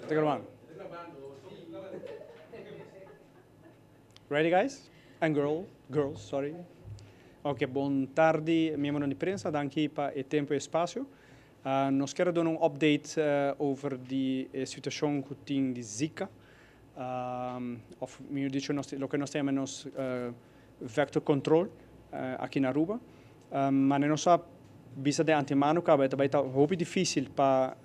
Ta grabando. Ready, guys? And girl, girls, sorry. Ok, bon tardi, miembro di prensa. Danki pa e tempo y espacio. Nos kier duna un update over di e situacion cu tin di Zika. Of, mihor dicho, nos, loke nos ta yama nos vector control aki na Aruba. Ma nos a bisa de antemano caba, ta ta hopi dificil pa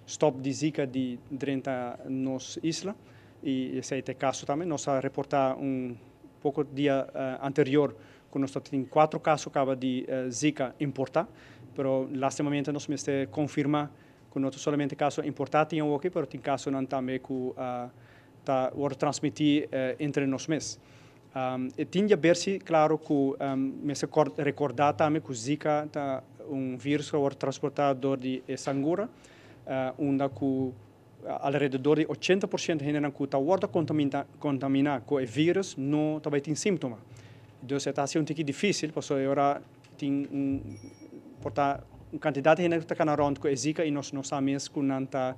stop di Zika di drenta nos isla. Y esey ta e caso tambe. Nos a reporta un poco dia anterior cu nos tin cuatro caso caba di Zika importa, pero lastimamente nos mester confirma cu no solamente caso importa tin aki, pero tin casonan tambe cu ta wordo transmiti entre nos mes. Y tin di haber, claro, cu mester recorda tambe cu Zika ta un virus cu ta transporta door di sangura, unda cu alrededor di 80% di hende cu ta wordo contamina cu e virus no tambe tin sintoma. Dus ta un poco dificil, pasobra awor tin un porta un cantidad di hende cu ta cana rond cu Zika y nos no sa cu nan ta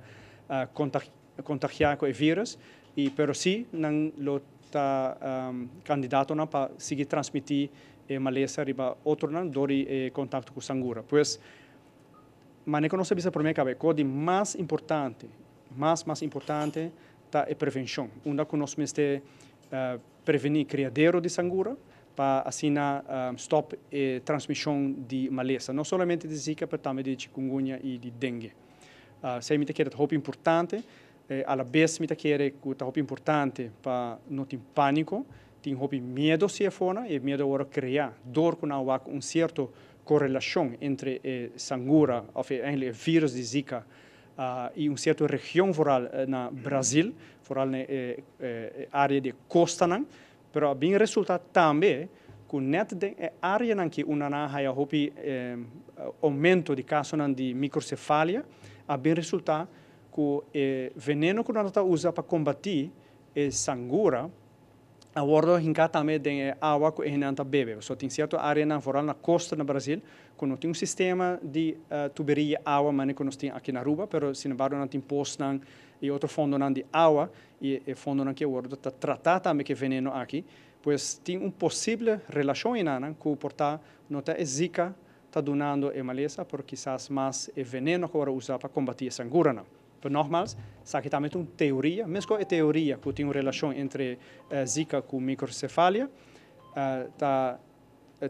contagia cu e virus, y pero si nan lo ta candidatonan pa sigui transmiti e malesa riba otronan door di contacto cu sangura. Pues, manera nos a bisa prome caba, e di mas importante, mas importante, ta e prevencion. Unda cu nos mester preveni criadero di sangura, pa asina stop e transmision di malesa, no solamente di Zika, mas tambe di chikungunya y di dengue. Esey mi ta kere hopi importante, a la vez mi ta kere cu ta hopi importante pa no tin panico, tin hopi miedo si afona, y miedo awor crea door cu nan un cierto corelacion entre sangura, of eigenlijk e virus di Zika, y un cierto region vooral na Brasil, vooral na area di costa nan, pero a bin resulta tambe cu net den e area nan cu nan a haya hopi aumento di caso nan di microcefalia, a bin resulta cu e veneno cu nan ta usa pa combati e sangura a wordo hinca tambe den awa cu nan ta bebe. So tin cierto area nan, vooral na costa na Brasil, cu no tin un sistema di tuberia awa manera cu nos tin aki na Aruba, pero sin embargo nan tin pos nan y otro fondonan di awa y e fondonan cu wordo ta trata tambe cu veneno aki, pues tin un posibel relacion nan cu porta no ta e Zika ta dunando e malesa, pero kisas mas e veneno cu usa pa combati e sangura nan. Pero nogmaals, esaki tambe un teoria, mesmo e teoria cu tin un relacion entre Zika cu microcefalia, ta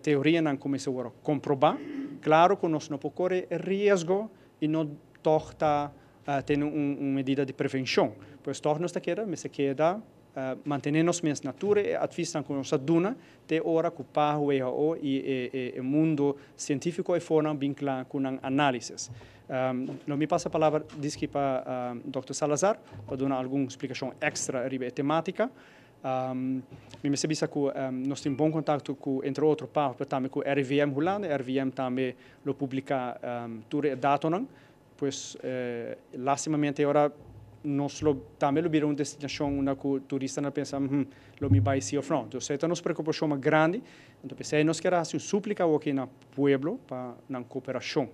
teoria nan cuminsa comproba. Claro cu nos no por core riesgo y no toch ta tin un medida di prevencion. Pues toch nos ta keda, mester keda mantene nos mes na tur e advies cu nos a duna, te ora cu PAHO, WHO y e mundo cientifico afonan bin cla cu un analisis. Lo mi pasa palabra diski pa Dr. Salazar pa duna algun splicacion extra riba e tematica. Mi mester bisa cu nos tin bon contacto cu, entre otro, PAHO, pero tambe cu RIVM Hulanda. RIVM tambe lo publica tur e datonan. Pues lastimamente awor nos lo tambe lo bira un destinacion unda cu turistanan ta pensa, lo mi bay si of no. Anto, esey ta nos preocupacion mas grandi. Anto, pesey nos kier haci un suplica aki na pueblo pa nan cooperacion.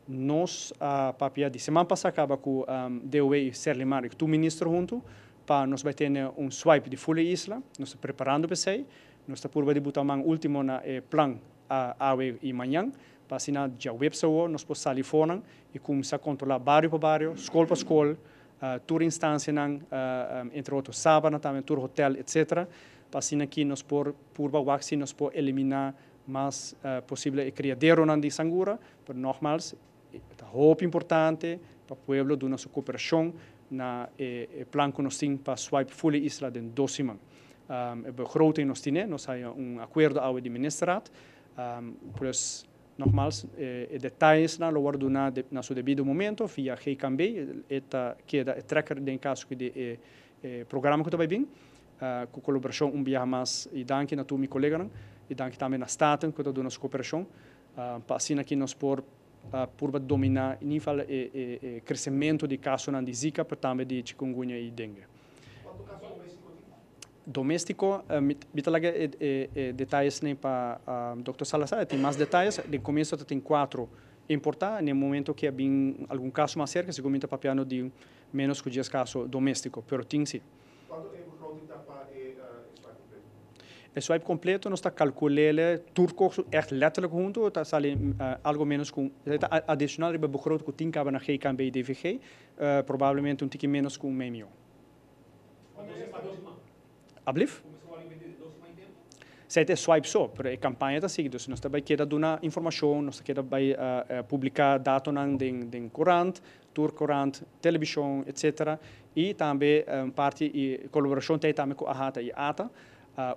Nos a papia di siman pasa caba cu DOW y Serlimar y tur minister hunto pa nos bay tin un swipe di full isla. Nos ta preparando pa esey. Nos ta purba di bota man ultimo na plan awe y mañan. Pa asina diahuebs nos por sali fonan y cuminsa controla bario pa bario, scol pa scol, tur instancianan, entre otro Sabana tambe, tur hotel, etc. Pa asina aki nos por purba wak si nos por elimina mas posibel e criaderonan di sangura, pero nogmaals, ta hopi importante pa pueblo duna su cooperacion na e plan cu nos tin pa swipe full isla den 2 siman. E begroting nos tin, nos a un acuerdo awe di ministerraad, plus nogmaals, e detayesnan lo wordo na su debido momento via GKB, ta keda e tracker den caso di e programa cu ta bin, cu colaboracion un biaha mas y danki na tur mi coleganan y danki tambe na Staten cu ta duna su cooperacion, pa asina cu nos por purba domina in ieder geval e crecemento di casonan di Zika, pero tambe di chikungunya y dengue. Cuanto caso domestico tin? Domestico, mi ta laga e detayesnan pa Dr. Salazar, tin mas detaye. Di comienso tin cuatro. Importa na momento cu bin algun caso mas cerca, segun mi ta papiando di menos cu 10 caso domestico, pero tin si. Cuanto e begroting ta pa e swipe completo? E swipe completo nos ta calcula tur cos echt letterlijk hunto, ta sali algo menos cu adicional riba begroting cu tin caba na GKB y DVG, probablemente un tiki menos cu mei miyon. Ablief? Esey ta swipe so, pero e campaña ta sigui, dus nos ta bay keda duna informacion, nos ta keda bay publica datonan den corant, tur corant, television, etc. Y tambe parti y colaboracion tambe cu AHATA y ATA,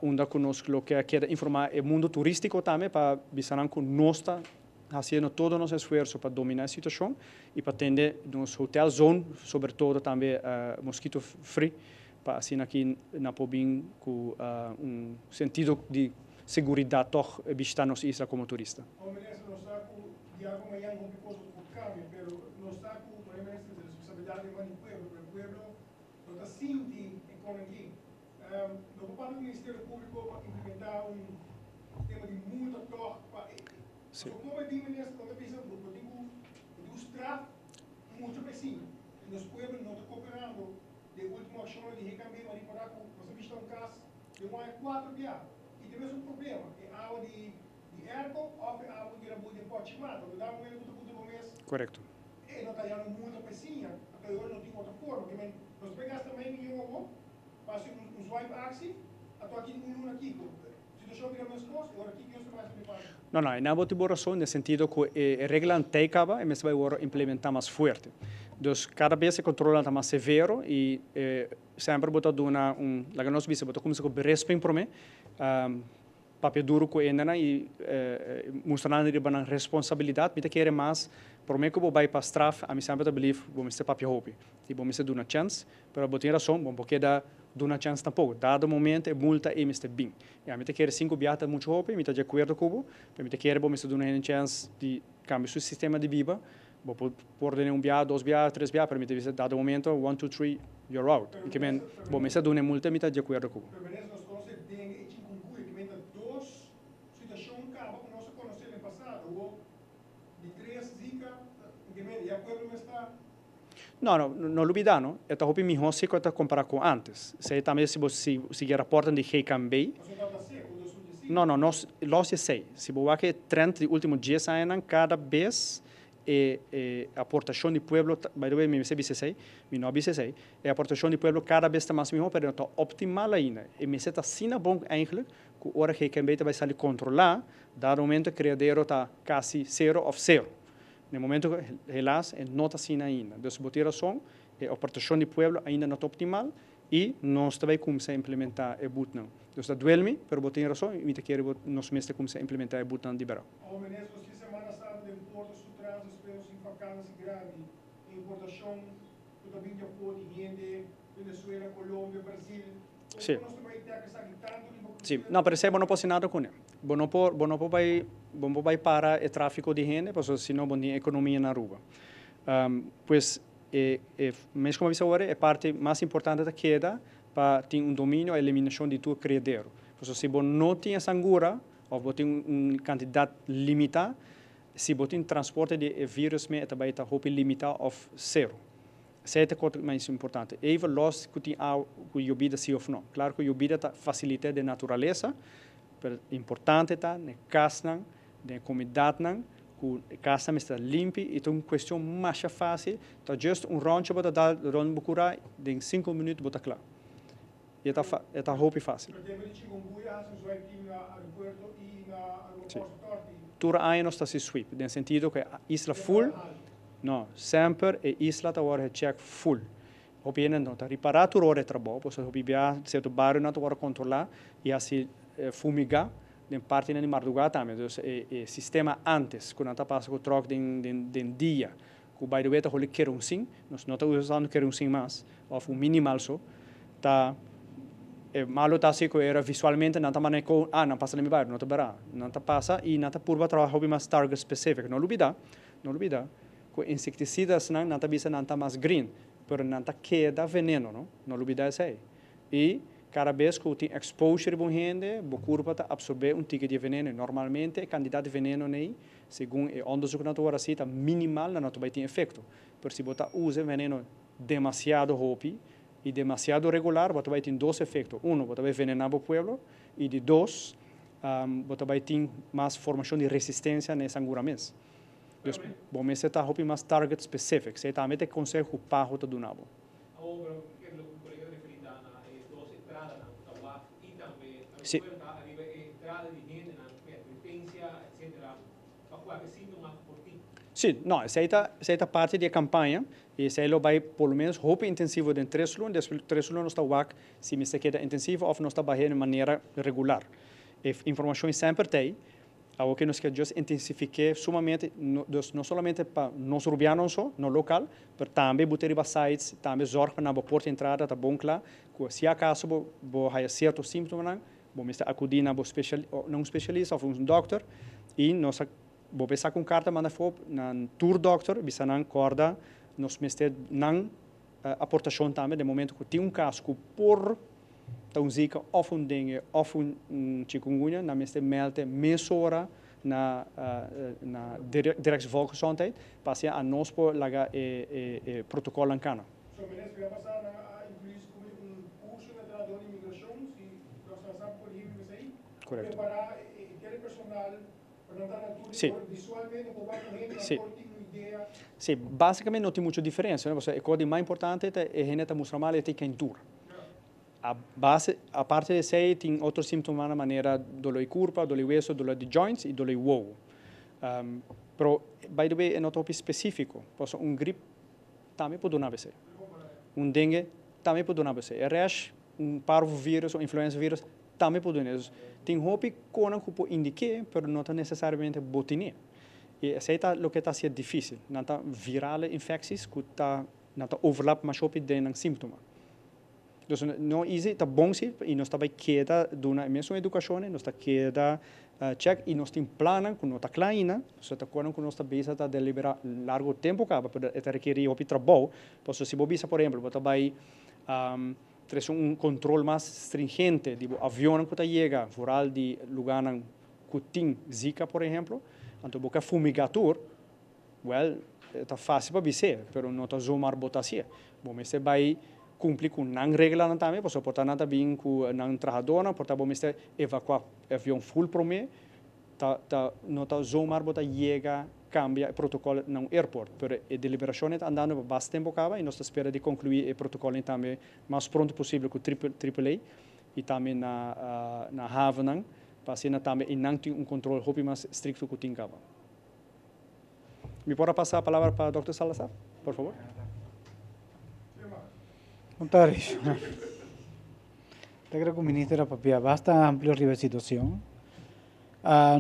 unda cu nos lo keda informa e mundo turistico tambe pa bisa nan cu nos ta haciendo tur nos esfuerso pa domina e situacion y pa tene nos hotel zone, sobre todo tambe mosquito free, pa asina aki nan por bin cu un sentido di seguridad toch bishita nos isla como turista. O minister, nos sa cu dia cu mañan hopi cos por cambia, pero nos sa cu e minister e responsabilidad di pueblo, pero pueblo no ta sinti e economia. No por di Ministerio Publico pa implementa un sistema di multa toch pa Con e minister no ta pensa bo tin cu straf mucho pa. Nos pueblo no ta cooperando. De ultimo accion di recambio, mas para cu nos a bishita un cas di un aña cuatro dia y tin un problema. E awa di airco of e awa di rabu di pochi mata. No da momento cu ta mes. E no ta ya multa pa sinha, até awor no tin otro forma. Kiermen, nos por gasta mei miyon awor, haci un swipe actie, anto aki un luna aki. Situacion bira mes cos, awor aki cu mas mi parte. No, y bo tin rason den sentido cu e regla ta caba y mester bay implementa mas fuerte. Dus cada bes e control ta mas severo y semper bo ta duna un, laga nos bisa, bo ta cuminsa cu berisping prome, papia duro cu hendenan y mustra nan riba nan responsabilidad. Mi ta kere mas prome cu bo bay pa straf, ami semper ta believe bo mester papia hopi. Y bo mester duna chance, pero bo tin rason, bo keda duna chance tampoco. Dado momento e multa e mester bin. Y ami ta kere cinco biaha ta mucho hopi, mi ta di acuerdo cu bo, pero mi ta kere bo mester duna un chance di cambia su sistema di biba. Bo por tin un biaha, dos biaha, tres biaha, pero mi ta bisa dado momento, one, two, three, you're out. Kiermen, bo mester duna multa, mi ta di acuerdo cu bo. Pero minister, nos conoce dengue y chikungunya, kiermen dos situacion caba cu nos a conoce den pasado. O di tres Zika, kiermen ya pueblo ta No, no lubida, no? E ta hopi miho si cu ta compara cu antes. Esey tambe si bo sigui rapport di GKMB. No, nos los esey. Si bo wak e trend di ultimo 10 aña, cada bes e aportacion di pueblo, by the way, mi bisa esey, mi no bisa esey, e aportacion di pueblo cada bes ta mas miho, pero no ta optimal ainda. E mester ta asina bon eigenlijk, cu ora GKMB ta bay sali controla, dado momento criadero ta casi zero of zero. Na momento, helaas, no ta asina ainda. Dus bo tin rason, e aportacion di pueblo ainda no ta optimal y nos ta bay cuminsa implementa e boete. Dus dat duel mi, pero bo tin rason, mi ta kere nos mester cuminsa implementa e boete di berdad. O minister, si Semana Santa den Porto su trans, pero sin vakantie grandi, importacion, cu ta bin di afo di hende, Venezuela, Colombia, Brasil. Si. No, pero esey bo no por nada cu ne. Bo no por bay para e trafico di hende, pasobra si no, bo tin economia na Aruba. Pues, mes como bisa awor, e parti mas importante ta keda pa tin un dominio, e eliminacion di tur criadero. Pasobra si bo no tin sangura, of bo tin un cantidad limita, si bo tin transporte di virus mes, tambe ta hopi limita of zero. Esey ta e cos mas importante. Even los cu tin cu yobida si of no. Claro cu yobida ta facilita di naturalesa, pero importante ta na cas, na comunidad, cu cas mester limpi y ta un cuestion mas facil. Ta just un rondje bo ta dal rond bo cura, den 5 minuut bo ta cla. Y ta hopi facil. Chikungunya, swipe team na aeropuerto y na aeropuerto. Tur aña nos ta sweep, den sentido cu isla full, no, semper e isla ta wordo check full. Hopi hende no ta ripara tur ora e trabou, pasobra hopi bia cierto bario no ta wordo controla y asina fumiga den parti di madruga tambe. Dus e sistema antes, cu nan ta pasa cu truck den dia, cu by the way ta hole kerosene, nos no ta usando kerosene mas, of un minimal so, ta e malo ta asina cu era visualmente nan ta maneho, ah, nan pasa den mi bario, no ta berdad. Nan ta pasa y nan ta purba traha hopi mas target specific. No lubida, no lubida, cu insecticidas nan ta bisa nan ta mas green, pero nan ta keda veneno, no? No lubida esey. Y cada bes cu tin exposure di hende, e curpa ta absorbe un tiki di veneno. Normalmente, e cantidad di veneno ey Segun e onderzoeknan ta wòrdu hasí, ta minimal nan no ta bai tin efekto. Pero si bo ta usa e veneno demasiado hopi i demasiado regular, bo ta bai tin dos efekto. Uno, bo ta bai venená bo pueblo, i di dos, bo ta bai tin mas formashon di resistensia na e sangura mes. Dus bo mester ta hopi mas target specific. Esei tambe ta e konseho ku PAHO ta duna bo. Awor, pero kere lo ku kolega ta referí ta na e dos entradanan ku ta waf i tambe aeropuerto ta ariba e entrada di hendenan ku e advertensia etcetera pa kualke síntoma ku por tin. Sí, no, esei ta esei ta parti di e kampaña i esei lo bai por lo menos hopi intensivo den tres luna, despues di tres luna nos ta wak si mester keda intensivo òf nos ta bah'é di manera regular. E informashon semper ta ei. Awor ke nos ke just intensifiké sumamente, dus no solamente pa nos rubianonan so, no lokal, pero tambe bo ta riba sites, tambe zorg pa nan bo porta entrada ta bon kla, ku si akaso bo bo haya sierto símptomanan, bo mester akudí na bo spesial na un spesialista òf un dòkter i nos a bo por saka un karta manda afó na tur dòkter bisa nan kòrda nos mester nan aportashon tambe den momento ku tin un kaso ku por ta un zika òf un dengue òf un chikungunya, nan mester mèlde mesora na na Directie Volksgezondheid pa asina anos por laga e e protokòlnan kana. So minister, ya pasá nan a introdusi komo un kurso na trahadó di imigrashon, si nos ta sa por himbe ku esei, prepará e kere personal pa nan ta na tur di por visualmente por wak un hende nan por tin un idea. Sí, básicamente no tin mucho diferencia, no? Pasobra e kos di mas importante ta e hende ta mustra mal e tin keintura. A base, aparte di esei tin otro simptomanan manera dolor di kurpa, dolor di weso, dolor di joints i dolor di wowo. Pero by the way e no ta hopi spesífiko, pasobra un grip tambe por duna bo esei. Un dengue tambe por duna bo esei. E rash, un parvovirus o influenza virus tambe por duna. Dus tin hopi konan ku por indiké, pero no ta nesesariamente bo tine. I esei ta loke ta hasié difísil. Nan ta virale infecties ku ta nan ta overlap masha hopi den nan símptoma. Dus no easy, ta bon si i nos ta bai keda duna e mesun edukashon, nos ta keda chèk i nos tin plannan ku no ta kla ainda, pasobra ta konan ku nos ta bisa ta deliberá largu tempu kaba, pero e ta rekerí hopi trabou, pasobra si bo bisa por ehempel bo ta bai trese un kontrol mas stringente di bo avionnan ku ta yega vooral di lugánan ku tin zika por ehempel, anto bo ke fumigá tur. Wèl, e ta fásil pa bis'é, pero no ta zomaar bo ta hasié. Bo mester bai kumpli ku nan reglanan tambe, pasobra por ta nan ta bin ku nan trahadónan, por ta bo mester evakuá e avion ful promé. Ta, ta, no ta zomaar bo ta yega kambia e protokòl na un airport, pero e deliberashonnan ta andando pa basta tempu kaba i nos ta spera di konkluí e protokòlnan tambe mas pronto posibel ku Triple A i tambe na, na havennan, pa asina tambe einan tin un kontrol hopi mas strikto ku tin kaba. Mi por a pasa palabra pa Dòkter Salazar, por favor? Bon tardi. Ta creo cu minister a papia basta amplio riba e situacion.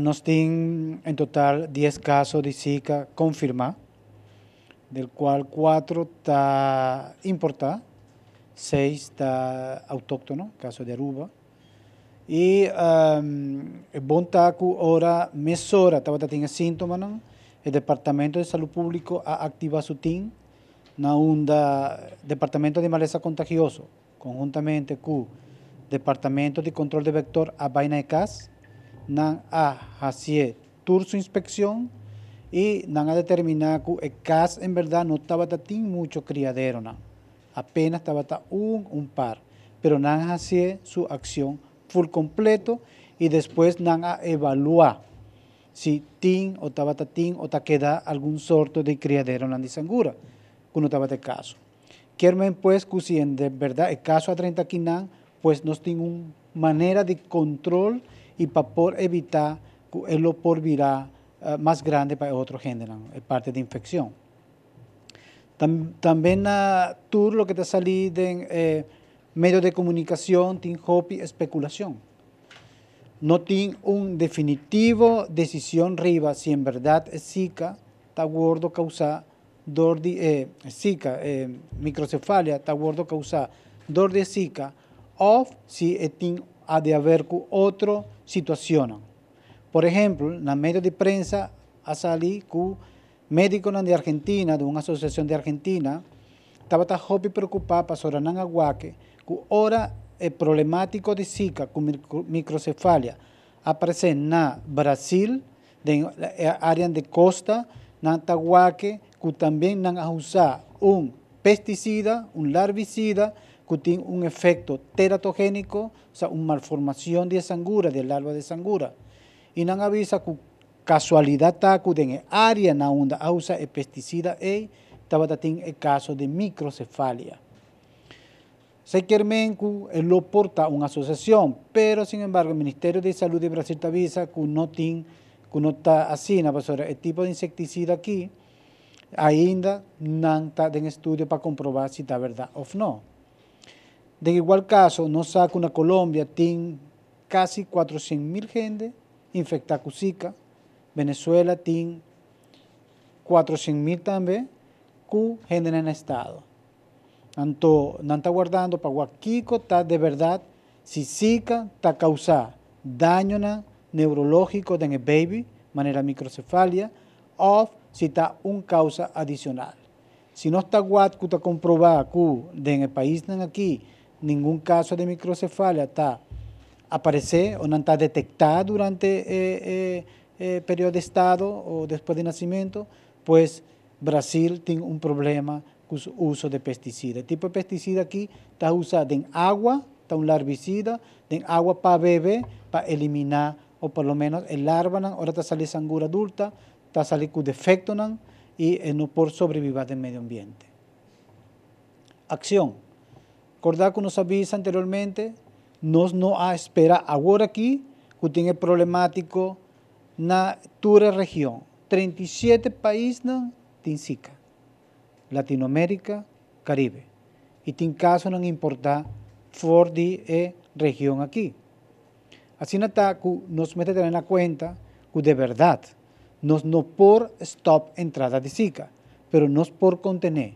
Nos tin en total dies caso di Zika confirma, del cual cuatro ta importa, seis ta autóctono, caso di Aruba. I e bon ta ku ora mesora tabata tin e síntomanan, e Departamento di Salú Públiko a aktivá su tim na unda Departamento di Malesa Kontagioso konhuntamente ku Departamento di Kontrol di Vektor a bai na e kas. Nan a hasié tur su inspekshon i nan a determiná ku e kas en bèrdat no tabata tin mucho kriaderonan. Apenas tabata un un par, pero nan a hacié su accion ful completo y despues nan a evalua si tin o tabata tin o ta keda algun sorto di criaderonan di sangura, cu no tabata e caso. Kier men pues cu si en de berdad e caso a drenta akinan, pues nos tin un manera di control y pa por evita cu e lo por bira mas grande pa e otro hendenan, e parte di infeccion. Tambe na tur loke ta salí den e medio de komunikashon tin hopi espekulashon. No tin un definitivo desishon riba si en bèrdat e sika ta wòrdu kousá dor di e sika, e mikrosefalia ta wòrdu kousá dor di e sika òf si e tin a di haber ku otro situashonnan. Por ehèmpel, na medio di prensa a sali ku Médikonan di Argentina, di un asosiashon di Argentina, tabata hopi preokupá pasobra nan a wak ku ora e problemátiko di Zika ku mikrosefalia aparesé na Brasil, Den área di kosta, nan ta wak ku tambe nan a usa un pestisida, un larvisida, ku tin un efekto teratogéniko, osea, un malformashon di sangura, di larva di sangura. I nan a bisa ku kasualidat ta ku den área na unda a usa e pestisida ei, tabatin e kaso di mikrosefalia. Esei ke men ku lo por ta un asosiashon, pero sin embargo, Ministerio di Salú di Brasil ta bisa ku no tin, ku no ta asina, pasobra e tipo di insektisida aki ainda no ta den estudio pa komprobá si ta berdat òf no. Den igual kaso, nos sa ku na Colombia tin kasi 400 mil hende infektá ku Zika, Venezuela tin 400 mil tambe ku hende den estado. Anto, nan ta wardando pa kiko ta di berdat si Zika ta kousa daño neurológiko den baby, manera mikrosefalia, òf si ta un kousa adishonal. Si no ta wak ku ta komprobá ku den pais aki ningun kaso di mikrosefalia ta aparesé òf no ta detektá durante e periodo di estado òf despues di nasementu, pues Brasil tin un problema ku e uso di pestisida. E tipo di pestisida aki ta usa den awa, ta un larvisida, den awa pa bebe, pa eliminá, òf por lo ménos e larva, ora ta sali sangura adulto, ta sali ku defekto i no por sobreviví den medio ambiente. Akshon. Kòrda ku nos a bisa anteriormente, nos no a spera awor aki ku tin problemátika na tur region. 37 pais tin Zika. Latinoamérika, Karibe. I tin kasonan importá for di e region aki. Asina ta ku nos mester tene na kuenta ku di berdat nos no por stòp entrada di Zika, pero nos por kontené.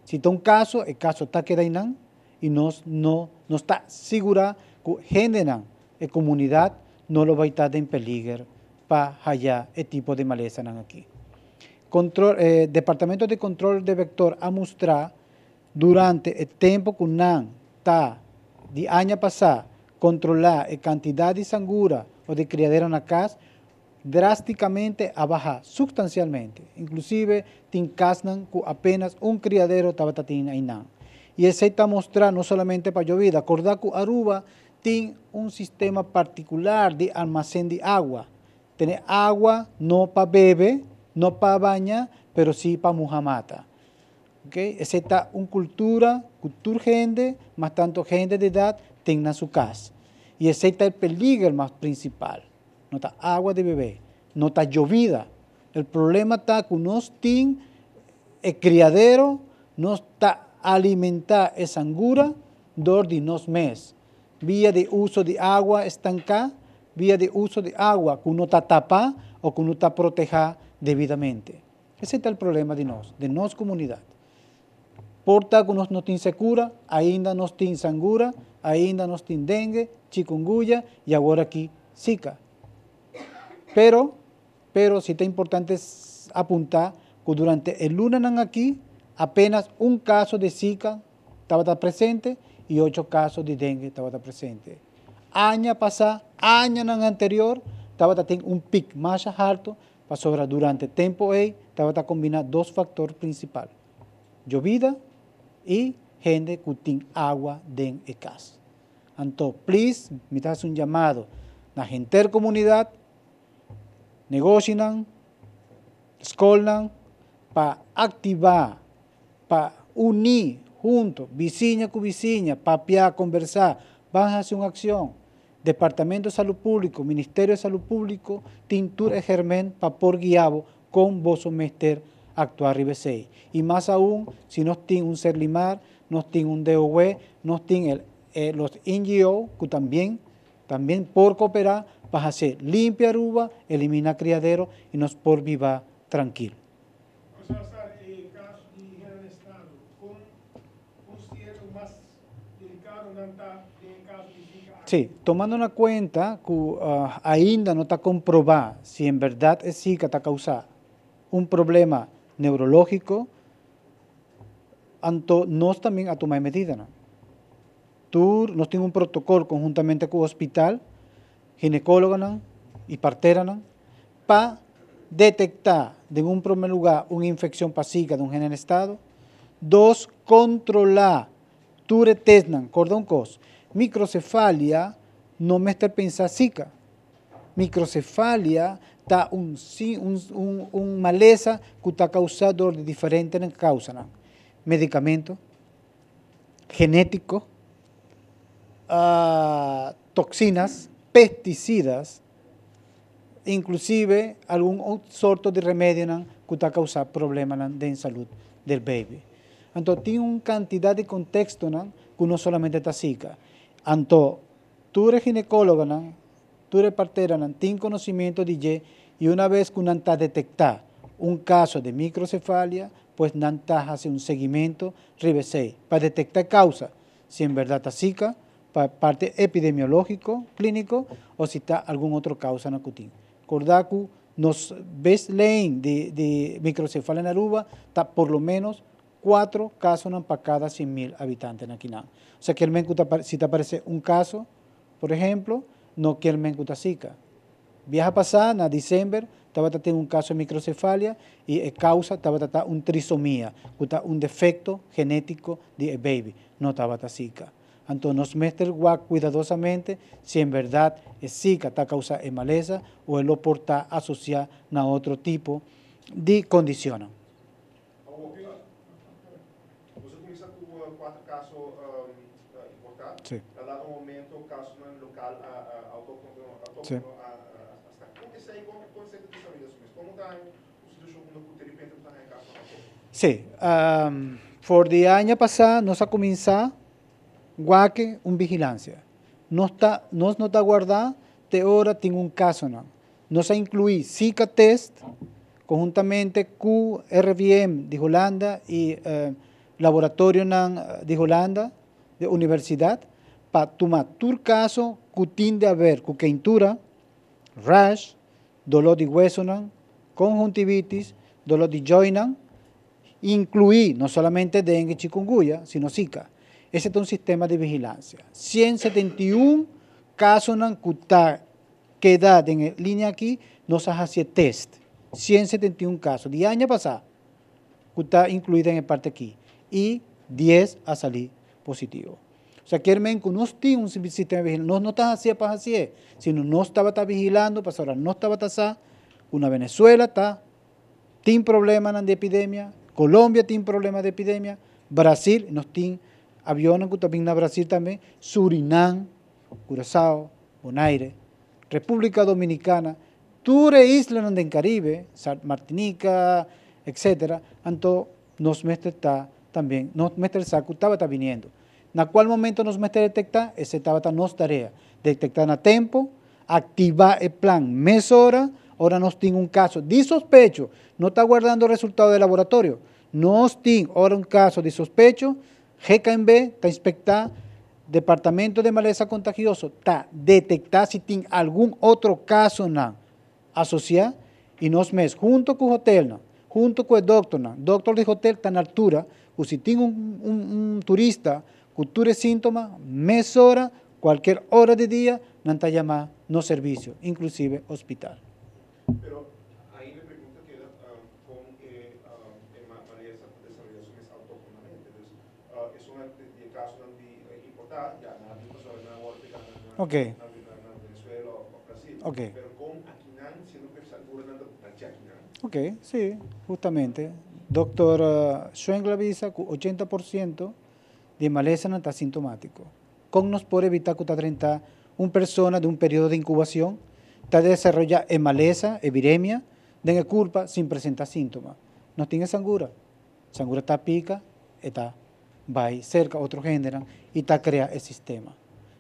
Si tin un kaso, e kaso ta keda einan i nos no nos ta sigurá ku hendenan e komunidat no lo bai ta den peliger pa haya e tipo di malesa aki. Departamento di Kontrol di Vektor a mustra durante e tempu ku nan ta di aña pasá kontrolá e kantidat di sangura òf di kriadero na kas, drástikamente a baha supstansialmente. Inklusive, tin kasnan ku apenas un kriadero tabatin einan. I esei ta mustra no solamente pa yobida, kòrda ku Aruba tin un sistema partikular di almasen di awa. Tin awa no pa bebe, no pa baña, pero sí pa muha mata. Okay? Esei ta un kultura, kultura hende, mas tantu hende di edat, tin na su kas. I esei ta e peliger mas prinsipal. No ta awa di bebe, no ta yobida. E problema ta ku nos tin e kriadero, nos ta alimentá e sangura dor di nos mes. Via di uso di awa estanká, via di uso di awa ku no ta tapá òf ku no ta protehá debidamente. Esei ta e problema di nos komunidat. Por ta ku nos no tin sekura, ainda nos tin sangura, ainda nos tin dengue, chikungunya i awor aki Zika. Pero sí ta importante apuntá ku durante e lunanan aki, apenas un kaso di Zika tabata presente i 8 kaso di dengue tabata presente. Aña pasá, aña anterior, tabatin un pico mas haltu, pasobra durante e tempu ei, tabata kombiná dos faktor prinsipal. Yobida i hende ku tin awa den kas. Anto, please, mi ta hasi un yamado na henter komunidat, negoshi, skol, pa aktivá, pa uni huntu, bisiña ku bisiña, papia, kombersá, ban hasi un akshon. Departamento di Salú Públiko, Ministerio di Salú Públiko, tin tur e hèrmènt pa por guia kon bo mester aktua riba esei. I mas aún, si nos tin un Serlimar, nos tin un DOW, nos tin los NGO, ku tambe por kooperá pa hasi limpia Aruba, eliminá kriadero i nos por biba trankil. Profesor, e kaso di hende estado, kon konsiderá mas delikado nan ta den kaso di Zika? Sí, tomando na kuenta ku ainda no ta komprobá si en berdat e Zika ta kousa un problema neurológiko, anto nos tambe a tuma medida. No? Tur, nos tin un protokòl konhuntamente ku hospital, ginekólogo i partera, pa Detektá den un promé lugá un infekshon pa Zika den un hende na estado. Dos, kontrolá tur e testnan. Kòrda un kos, mikrosefalia no mester pensa Zika. Mikrosefalia ta un un malesa ku ta kousá dor di diferente kousanan, medikamento, genétiko, toksinas, pestisidas, inclusive algun sorto di remedionan cu ta causa problemanan den salud del baby. Anto tin un cantidad di contextonan cu no solamente ta Zika. Anto tur e ginecologonan, tur e parteranan tin conocimiento di dje y una vez cu nan ta detecta un caso di microcefalia, pues nan ta haci un seguimento riba esey pa detecta e causa, si en berdad ta Zika, pa parte epidemiológiko, klíniko, o si ta algun otro kousa na ku tin. Kordá ku nos baseline di di microcefalia na Aruba ta por lo menos kuatro kasonan pa kada 100,000 habitante na kinan. Osea kier men ku ta si ta aparesé un kaso, por ehemplo, no kier men ku ta Zika. Biaha pasá na december tabata tin un kaso microcefalia i e kousa tabata ta un trisomia, ku ta un defekto genétiko di e baby, no tabata Zika. Anto nos mester wak kuidadosamente si en bèrdat e Zika ta kousá e malesa o e lo por ta asosiá na otro tipo di kondishonnan. Awor, nos a kuminsá ku kuater kaso importá. Na dado momento kasonan lokal outóktono a sta. Kon esei, kon esei ta desaroyá su mes? Komo ta un situashon unda ku derepente bo ta haña kasonan outóktono? Sí, for di aña pasá nos a kuminsá wak un vigilansia. Nos ta nos no ta guardá te ora tin un kasonan. Nos a inkluí Zika test konhuntamente ku RIVM di Hulanda i laboratorionan di Hulanda, di universidat, pa tuma tur kaso ku tin di haber ku keintura, rash, doló di huesonan, konhuntivitis, doló di joinnan, inkluí no solamente dengue i chikungunya, sino Zika. Ese ta un sistema di vigilansia. 171 kasonan ku ta keda den e linia aki, nos a hasi e test. 171 kaso di aña pasá ku ta inkluí den e parti aki i 10 a sali positivo. Osea kier men ku nos tin un sistema di vigilansia, nos no ta hasié pa hasié, sino nos tabata vigilando pasobra nos tabata sa ku na Venezuela ta tin problemanan di epidemia, Colombia tin problema di epidemia, Brasil, nos tin avionnan ku ta bin na Brasil tambe, Surinam, Curaçao, Bonaire, República Dominicana, tur e islanan den Caribe, Martinica, etcetera, anto nos mester ta también, nos mester sa ku tabata biniendo. Na kual momento nos mester detektá? Esei tabata nos tarea, detektá na tempo, aktivá e plan mesora, ora nos tin un kaso di sospecho, no ta guardando resultado di laboratorio, nos tin ora un kaso di sospecho, GKMB ta inspektá, Departamento de Malesa Kontagioso ta detektá si tin algun otro kasonan asosiá i nos mes hunto ku hotelnan, hunto ku e dokternan, dokter di hotel ta na altura ku si tin un un turista ku tur e síntoma, mesora, kualker ora di dia, nan ta yama nos servisio, inklusive hospital. Pero ainda e pregunta keda kon e e malesa ta desaroyá su mes autóktonamente. Dus esun di e kasonan di importá ya nan a bin pasobra nan a wòrdu pegá na na Venezuela òf Brasil. Pero kon akinan siendo ku e sanguranan ta dje akinan? Ok, sí, hustamente. Dokter Schwengel a bisa ku 80% di e malesanan ta asintomátiko. Kon nos por evitá ku ta drenta un persona den un periodo di inkubacion ta desaroyá e malesa, e viremia, den e kurpa sin presentá síntoma? Nos tin e sangura. Sangura ta pika, e ta bai serka otro hendenan i ta krea e sistema.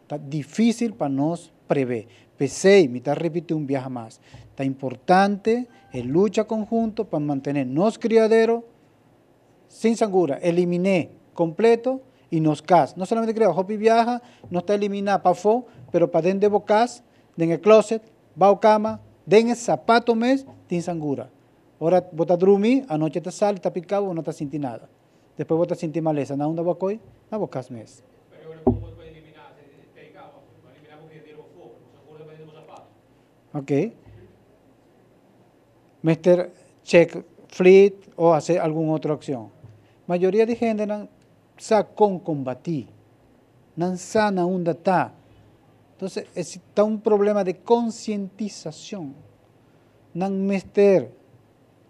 Ta difísil pa nos prevé. P'esei mi ta ripití un biaha mas, ta importante e lucha konhunto pa mantené nos kriadero sin sangura, eliminé kompleto i nos kas. No solamente kriadero, hopi biaha nos ta eliminá pafó, pero paden den bo kas, den e kloset, bou kama, den e sapato mes tin sangura. Ora bo ta drumi, anochi ta sali, ta piká bo, bo no ta sinti nada. Despues bo ta sinti malesa. Na unda bo a koi? Na bo kas mes. Pero ora kon bo ta eliminá e piká? Bo a eliminá bo kriadero afó, pero bo sangura ta paden den bo sapato. Ok. Mester check flit o hasi algun otro akshon. Mayoria di hendenan sa kon kombatí. Nan sa na unda ta. Entonces, es ta un problema di konsientisashon. Nan mester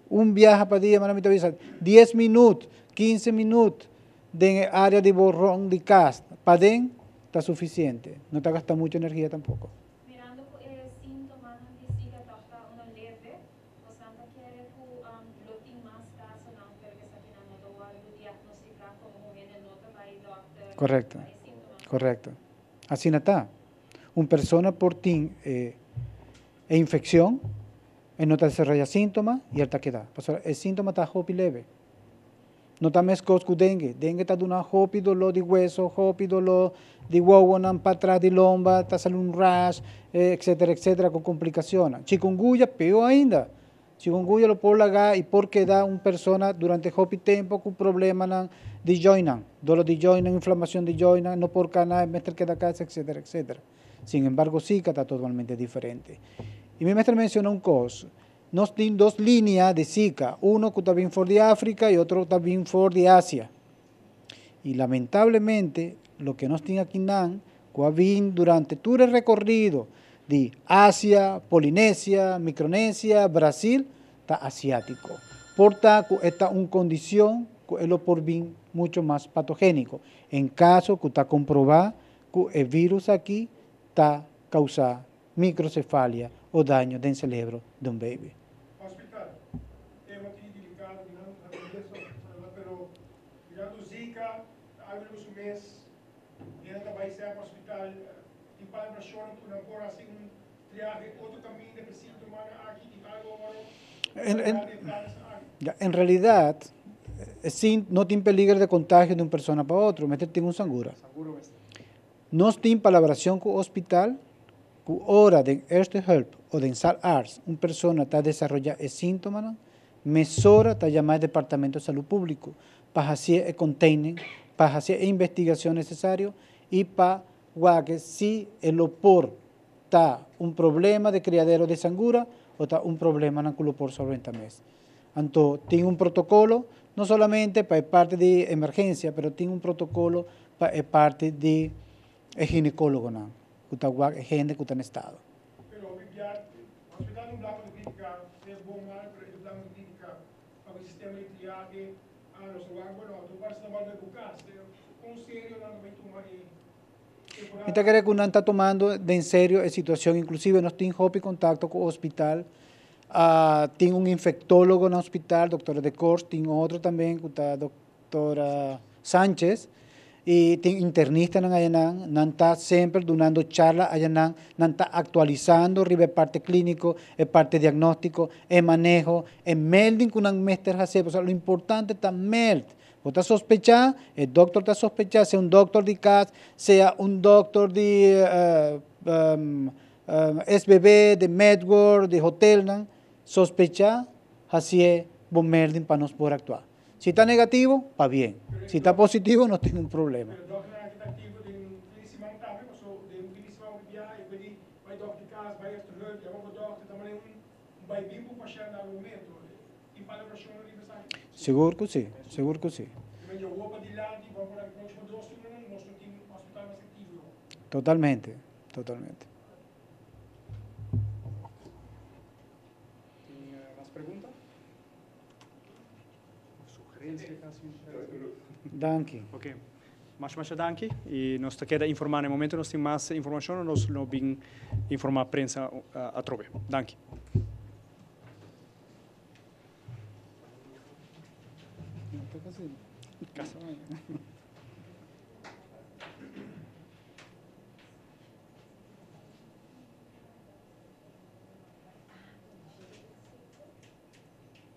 un biaha pa dia, manera mi ta bisa, dies minut, kinse minut den e área di bo rònt di kas paden ta sufisiente. No ta gasta muchu energia tampoko. Mirando ku e síntomanan di Zika tòg ta uno leve, bosan ta kere ku lo tin mas kasonan pero esakinan no ta wòrdu diagnostiká komo un hende no ta bai dòkter Korekto, pa e síntomanan? korekto. Asina ta. Un persona por tin e e infekshon, e no ta desaroyá síntoma i el ta keda. Pasobra e síntoma ta hopi leve. No ta meskos ku dengue. Dengue ta duna hopi doló di hueso, hopi doló di wowonan patras di lomba, ta sali un rash, etcetera, etcetera, ku komplikashonnan. Chikungunya, peor ainda. Chikungunya lo por laga i por keda un persona durante hopi tempu ku problemanan di jointnan, doló di jointnan, inflamashon di jointnan, no por kana, e mester keda kas, etcetera, etcetera. Sin embargo, Zika ta totalmente diferente. I mi mester menshona un kos. Nos tin dos linea di Zika, uno ku ta bin for di Afrika i otro ku ta bin for di Asia. I lamentablemente loke nos tin akinan ku a bin durante tur e rekorrido di Asia, Polinesia, Mikronesia, Brasil, ta asiátiko. Por ta ku e ta un kondishon ku e lo por bin mucho mas patogéniko, en kaso ku ta komprobá ku e vírus aki ta kousa microcefalia o daño den celebro di un baby. Hospital, Tema tin delicado di nan naturalesa observa pero mirando Zika ta algo riba su mes hende ta bay sep hospital tin palabracionnan cu nan por haci un triahe otro caminda pe sintomanan aki tin algo oro En realidad no tin peligro de contagio di un persona pa otro mester tin un sangura. Nos tin palabracion cu hospital cu ora den Eerste Hulp o den Sal Arts un persona ta desaroya e sintomanan, mesora ta yama e Departamento Salud Publico pa hacié e containing, pa hacié e investigacion necesario y pa wak si e lo por ta un problema de criadero de sangura o ta un problemanan cu lo por solventa mes. Anto tin un protocolo no solamente pa e parti di emergencia pero tin un protocolo pa e parti di e ginecologonan cu ta wak e hende cu ta na estado. Pero hopi bia hospital no blanco di critica, sea bon mal pero e ta blanco di critica pa cu e sistema di triahe a nos a wak bueno a tur parti ta bolbe cu cas con serio nan ta bay tuma e Mi ta kere ku nan ta tomando den serio e situashon, inklusive nos tin hopi kontakto ku hospital, tin un infektólogo na hospital, doktora De Kors, tin otro tambe ku ta doktora Sanchez, i tin internistanan ayanan, nan ta semper dunando charla ayanan, nan ta aktualisando riba e parti klíniko, e parti diagnóstiko, e maneho, e melding ku nan mester hasi, pasobra lo importante ta meld. Bo ta sospechá, e dokter ta sospechá, sea un dokter di kas, sea un dokter di SBB, di Medworld, di hotelnan, sospechá, hasié bo melding pa nos por aktuá. Si ta negativo, pabien. Si ta positivo, nos tin un problema. Pero dokternan aki ta aktivo den fin di siman tambe, paso den fin di siman hopi biaha e pudi bai dokter di kas, bai Eerste Hulp, yama bo dokter, ta manera un bai bin ku un pashènt na algun momento. Sigur ku si, sigur ku si. Totalmente, totalmente. Tin mas pregunta? Sugerencia casi? Danki. Ok. Masha masha danki y nos ta keda informa na e momento nos tin mas informacion nos lo bin informa prensa atrobe. Danki. Casi.